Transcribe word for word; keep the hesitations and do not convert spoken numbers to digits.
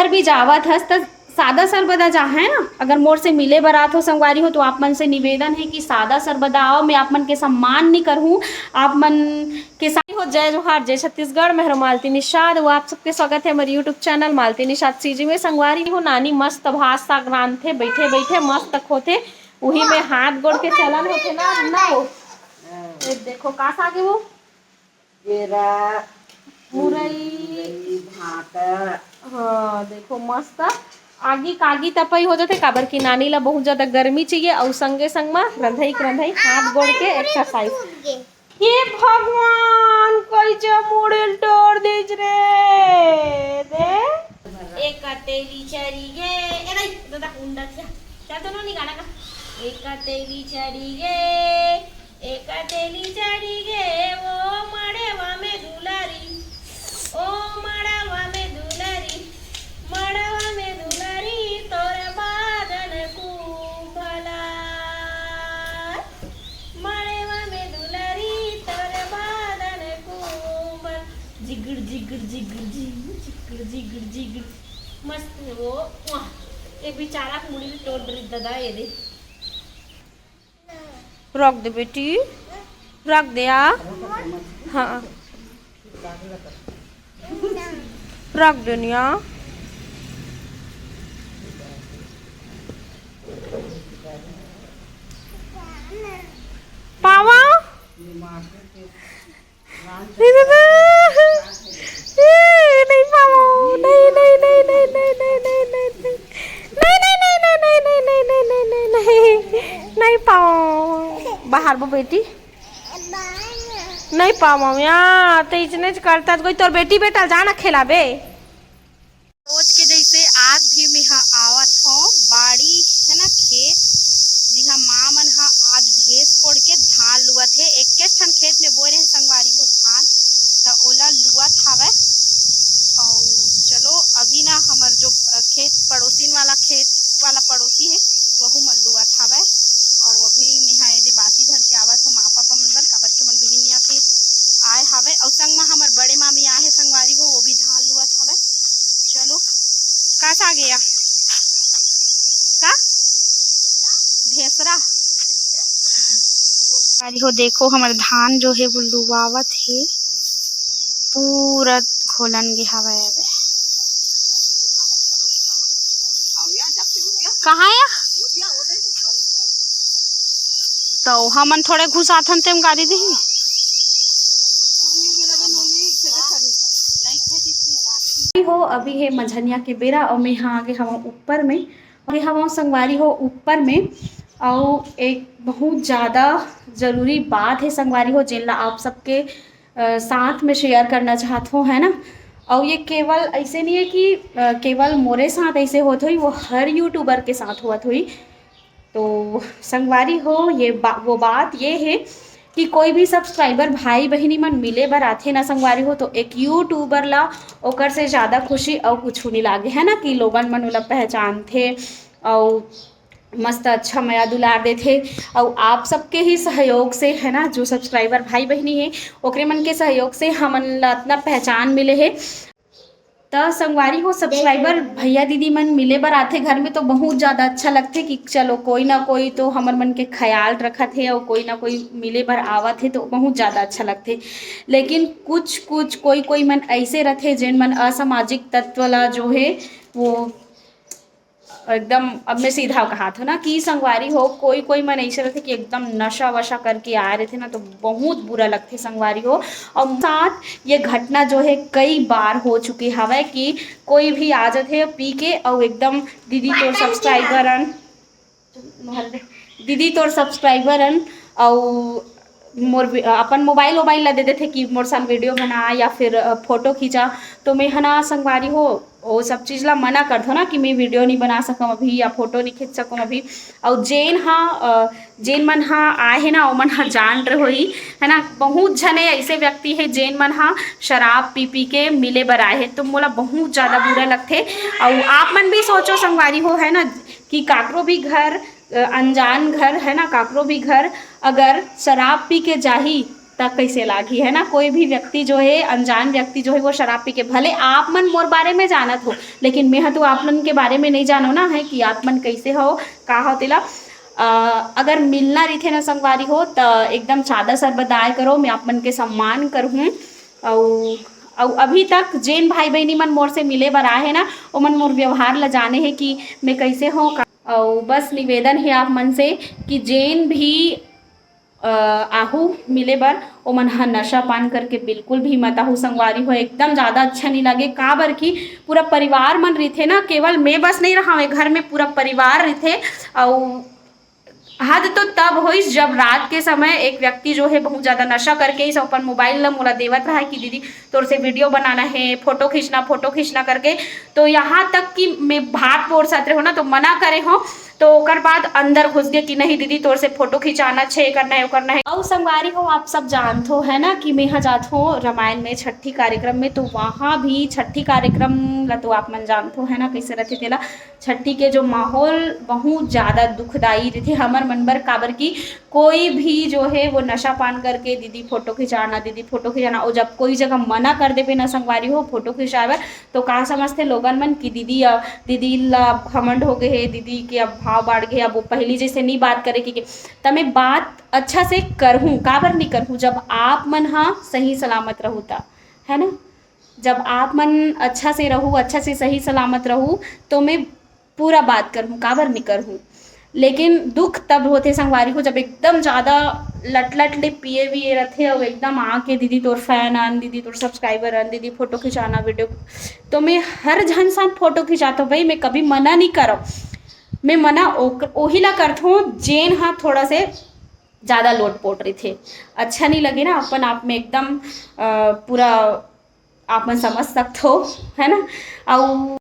भी जावत हस त सादा सरबदा जा, है ना। अगर मोर से मिले बर आत हो संगवारी हो, तो आप मन से निवेदन है कि सादा सरबदा आओ, मैं आप मन के सम्मान नहीं करहूँ, आप मन के साथ हो। जय जोहार, जय छत्तीसगढ़, मैं हरो मालती निषाद। वो आप सबके स्वागत है हमारे YouTube channel Malti Nishad CG में। संगवारी हो, नानी मस्त भात साग रांधथे, बैठे बैठे मस्त खोथे, उही में हाथ गोड़ के चलन होथे ना, ना हो। ये देखो का साग है वो, केरा, मुरई। मुरई, भांटा। हाँ, देखो मस्त आगी कागी तपई हो जाथे, काबर कि नानी ला बहुत ज्यादा गर्मी चाहिए, अउ संगे संग मा रंधई के रंधई, हाथ गोड़ के एक्सरसाइज। हे भगवान, कइसे मुड़ी ल टोर दिस रे। दे। एक तेली चरी गे, ए दाई, दादा, उंडा थिया। चल तो नोनी गाना गा। एक तेली चरी गे, एक तेली चढ़ी गे, ओ मड़वा में दुलारी, ओ मड़वा में दुलारी, मड़वा में दुलारी, तोर बादन कुंभला। मड़वा में दुलारी, तोर बादन कुंभला। जिगड़, जिगड़, जिगड़, जिगड़, जिगड़, जिगड़, जिगड़। मस्त है वो। वाह, ये बेचारा मुड़ी टोट रही दादा, ये दे। रख दे बेटी, रख दे आ। हाँ, रख दे निया। पावा। नहीं, नहीं, नहीं। ए, नहीं पावंव। नहीं, नहीं, नहीं। नहीं पावंव। बाहर बो बेटी। नहीं पावंव या, ते इसने च करता कोई तोर बेटी बेटा जाना खेलाबे। रोज के जैसे आज भी मैं ह आवत हौं बाड़ी, है ना, खेत, जिहां माँ मन ह आज ढेस कोड़ के धान लुवत हे। एक्केस ठन खेत में बोए रहे संगवारी हो धान, त ओला लुवत हावय। अउ चलो, अभी ना हमर जो, अ, खेत पड़ोसिन वाला, खेत वाला पड़ोसी हे, वहू मन लुवत हावय। अउ अभी मेहा एदे बासी धर के आवत हौं माँ पापा मन बर, काबर के मन बिहिनिया के आए हावय। अउ संग मा हमर बड़े मामी आए हे संगवारी हो, वो भी धान लुवत हावय। चलो, का साग ए या? का? भेसरा। अरे हो, देखो, हमर धान जो हे, वो लुवावत हे, पूरा घोलन गे हवय। अरे, कहाँ या? तो हमन थोड़े घुसाथन, तेम गाड़ी दिही। हो, अभी हे मंझनिया के बेरा, अउ मैं हा आगे हवं ऊपर में, आगे हवं संगवारी हो ऊपर में। अउ एक बहुत ज़्यादा ज़रूरी बात हे संगवारी हो, जेन ला आप सबके, अ, साथ में शेयर करना चाहत हो, है ना। अउ ये केवल ऐसे नहीं है कि, अ, केवल मोरे साथ ऐसे होत होई, वो हर यूट्यूबर के साथ होत होई। तो संगवारी हो, ये बा-, वो बात ये हे कि कोई भी सब्सक्राइबर भाई बहिनी मन मिले बर आथे ना संगवारी हो, तो एक यूट्यूबर ला ओकर से ज़्यादा खुशी अउ कुछु नहीं लागे, है ना, कि लोगन मन ओला पहचानथे अउ मस्त अच्छा मया दुलार देथे। अउ आप सबके ही सहयोग से, है ना, जो सब्सक्राइबर भाई बहिनी हे, ओकरे मन के सहयोग से हमन ला अतना पहचान मिले हे। त संगवारी हो, सब्सक्राइबर भैया दीदी मन मिले बर आथे घर में, तो बहुत ज़्यादा अच्छा लगथे कि चलो, कोई ना कोई तो हमर मन के ख्याल रखत हे अउ कोई ना कोई मिले बर आवत हे, तो बहुत ज़्यादा अच्छा लगथे। लेकिन कुछ कुछ, कोई कोई मन ऐसे रथे, जेन मन असामाजिक तत्व ला जो हे, वो एकदम, अब मैं सीधा कहात हूँ ना कि संगवारी हो, कोई कोई मन ऐसे रथे कि एकदम नशा वशा करके आए रथे ना, तो बहुत बुरा लगथे संगवारी हो। अउ साथ ये घटना जो हे, कई बार हो चुके हवय कि कोई भी आ जाथे पी के, अउ एकदम दीदी तोर सब्सक्राइबर अन, दीदी तोर सब्सक्राइबर अन, अउ मोर वि-, अपन मोबाइल वोबाइल ला दे देथे कि मोर संग वीडियो बना या फिर, अ, फोटो खींचा। तो मैं ह ना संगवारी हो, वो सब चीज़ ला मना करथों ना कि मैं वीडियो नहीं बना सकम अभी या फोटो नहीं खींच सकम अभी। अउ जेन हा, अ, जेन मन हा आए हे ना, ओमन हा जान रहे होही, है ना। बहुत झने ऐसे व्यक्ति हे, जेन मन हा शराब पी पी के मिले बर आए हे, तो मोला बहुत ज़्यादा बुरा लगथे। अउ आप मन भी सोचो संगवारी हो, है ना, कि काकरो भी घर, अ, अनजान घर, है ना, काकरो भी घर अगर शराब पी के जाही, त कइसे लागही, है ना? कोई भी व्यक्ति जो है, अनजान व्यक्ति जो है, वो शराब पी के, भले आप मन मोर बारे में जानत हो, लेकिन मैं ह तो आप मन के बारे में नहीं जानो ना है कि आप मन कैसे हो, का हो तेला। अ, अगर मिलना रहिथे ना संगवारी हो, त एकदम चादर सर बदाय करो, मैं आप मन के सम्मान करहूँ। अउ, अउ अभी तक जेन भाई बहिनी मन मोर से मिले बर आए हे ना, ओमन मोर व्यवहार ला जाने हे कि मैं कैसे हो। अउ बस निवेदन हे आप मन से कि जेन भी अ, आहू मिले बर, ओमन ह नशा पान करके बिल्कुल भी मत आहू संगवारी हो, एकदम ज़्यादा अच्छा नहीं लगे। काबर कि पूरा परिवार मन रहिथे ना, केवल मैं बस नहीं रहावे, घर में पूरा परिवार रहिथे। अउ हद तो तब होइस, जब रात के समय एक व्यक्ति जो है बहुत ज़्यादा नशा करके इस अपन मोबाइल ला मोला देवत रहा कि दीदी, तोर से वीडियो बनाना है, फोटो खींचना, फोटो खींचना करके। तो यहाँ तक कि मैं भात पोर साथ रहो ना, तो मना करे हो, तो ओकर बाद अंदर घुस गए कि नहीं दीदी, तोर से फोटो खिंचाना छे, करना है, करना है। अउ संगवारी हो, आप सब जानथो है ना कि मैं ह जाथो रामायण में छठी कार्यक्रम में, तो वहाँ भी छठी कार्यक्रम ला तो आप मन जानथो है ना कैसे रहते तेला। छठी के जो माहौल बहुत ज़्यादा दुखदाई रहिथे हमर मन बर, काबर कि कोई भी जो है वो नशा पान करके दीदी फोटो खिंचाना, दीदी फोटो खिंचाना, और जब कोई जगह मना कर देबे ना संगवारी हो फोटो खिंचाए बर, तो का समझथे लोगन मन कि दीदी, अ, दीदी ला घमंड हो गए है, दीदी के अब भाव बाढ़ गए, अब वो पहली जैसे नहीं बात करे कि, कि त मैं बात अच्छा से करहूँ, काबर नहीं करहूँ जब आप मन हा सही सलामत रहू त, है ना? जब आप मन अच्छा से रहू, अच्छा से सही सलामत रहू, तो मैं पूरा बात करहूँ, काबर नहीं करहूँ। लेकिन दुख तब होथे संगवारी हो, जब एकदम ज़्यादा लट लट ले पिए विए रथे और एकदम आके दीदी तोर फैन अन, दीदी तोर सब्सक्राइबर अन, दीदी फोटो खिंचाना, वीडियो, तो मैं हर झन साथ फोटो खिंचाथो भाई, मैं कभी मना नहीं करो। मैं मना ओक-, ओही ला करथो जेन हा थोड़ा से ज़्यादा लोट पोट रहिथे, अच्छा नहीं लगे ना अपन आप में एकदम, अ, पूरा आप मन समझ सकथो, है ना? अउ